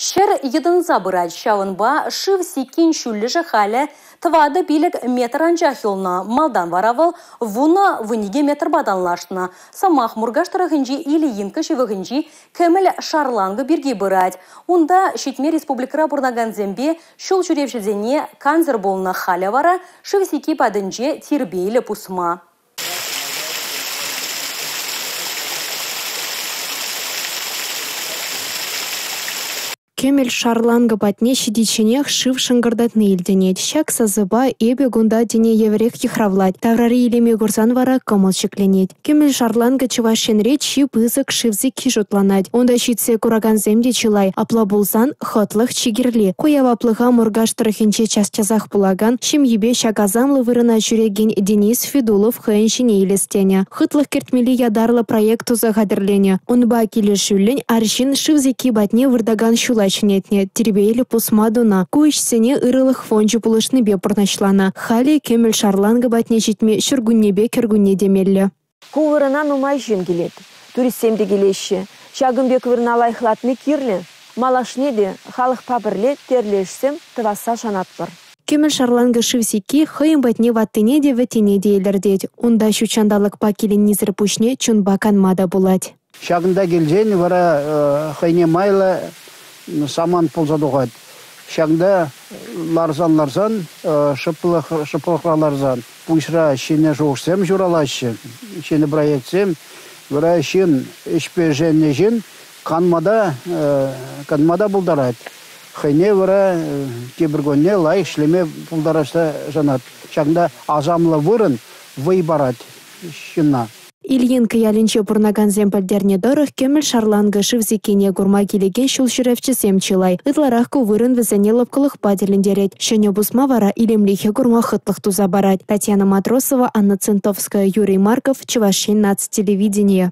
Ҫӗр йӑтӑнса пырать, ҫавӑнпа шыв сиккин ҫӳллӗшӗ халӗ 4-5 метр анчах юлнӑ. Малтан вара вӑл 10-12 метрпа танлашнӑ. Сӑмах Муркаш тӑрӑхӗнчи Ильинка ҫывӑхӗнчи кӗмӗл шарланкӑ пирки пырать. Унта ҫитме республикӑра пурӑнакансемпе ҫул ҫӳревҫӗсене кансӗр пулнӑ. Халӗ вара шыв сикки патӗнче тирпейлӗ пусма. Кӗмӗл шарланкӑ патне ҫитичченех шыв шӑнкӑртатни илтӗнет. Ҫак сасӑпа «эпӗ кунта» тенӗ евӗрех йыхравлать. Таврари илеме курсан вара кӑмӑл ҫӗкленет. Кӗмӗл шарланкӑ Чӑваш Енре чи пысӑк шыв сикки шутланать. Унта ҫитсе куракансем те чылай. Апла пулсан хӑтлӑх чи кирли. Ку яваплӑха Муркаш тӑрӑхӗнче час-часах пулакан, ҫемйипе ҫак асамлӑ вырӑна ҫӳрекен Денис Федулов хӑйӗн ҫине илес тенӗ. Хӑтлӑх кӗртмелли ятарлӑ проект туса хатӗрленӗ. Унпа килӗшӳллӗн арҫын шыв сикки патне выртакан ҫула ҫӗнетнӗ, тирпейлӗ пусма тунӑ. Ку ӗҫсене ырӑлӑх фончӗ пулӑшнипе пурнӑҫланӑ. Халӗ кӗмӗл шарланкӑ патне ҫитме ҫуркуннепе кӗркунне те меллӗ. Ку вырӑна нумай ҫын килет. Туристсем те килеҫҫӗ. Ҫакӑн пек вырӑна лайӑхлатни кирлӗ. Малашне те халӑхпа пӗрле тӗрлӗ ӗҫсем тӑвасса шанатпӑр. Кӗмӗл шарланкӑ шыв сикки хӑйӗн патне ваттине те, вӗттине те илӗртет. Унта ҫут ҫанталӑкпа киленнисӗр пуҫне чунпа канма та пулать. Ҫакӑнта килсен вара хӑйне майлӑ самант пулса тухать. Ҫакӑнта ларсан-ларсан, шӑплӑх, шӑплӑхра ларсан пуҫра ҫӗнӗ шухӑшсем ҫуралаҫҫӗ, ҫӗнӗ проектсем. Вара ҫын, ӗҫпе ӗшеннӗ ҫын канма та, канма та пултарать. Хӑйне вара тепӗр кунне лайӑх ӗҫлеме пултарасса шанать. Ҫакӑнта асамлӑ вырӑн вӑй парать ҫынна. Ильинка ялӗнче пурӑнакансем пӗлтернӗ тӑрӑх, кӗмӗл шарланкӑ шыв сиккине курма килекен ҫул ҫӳревҫӗсем чылай. Ытларах ку вырӑн вӗсене лӑпкӑлӑхпа тӗлӗнтерет. Ҫӗнӗ пусма вара илемлӗхе курма хӑтлӑх туса парать. Татьяна Матросова, Анна Центовская, Юрий Марков, Чӑваш Ен наци телевиденийӗ.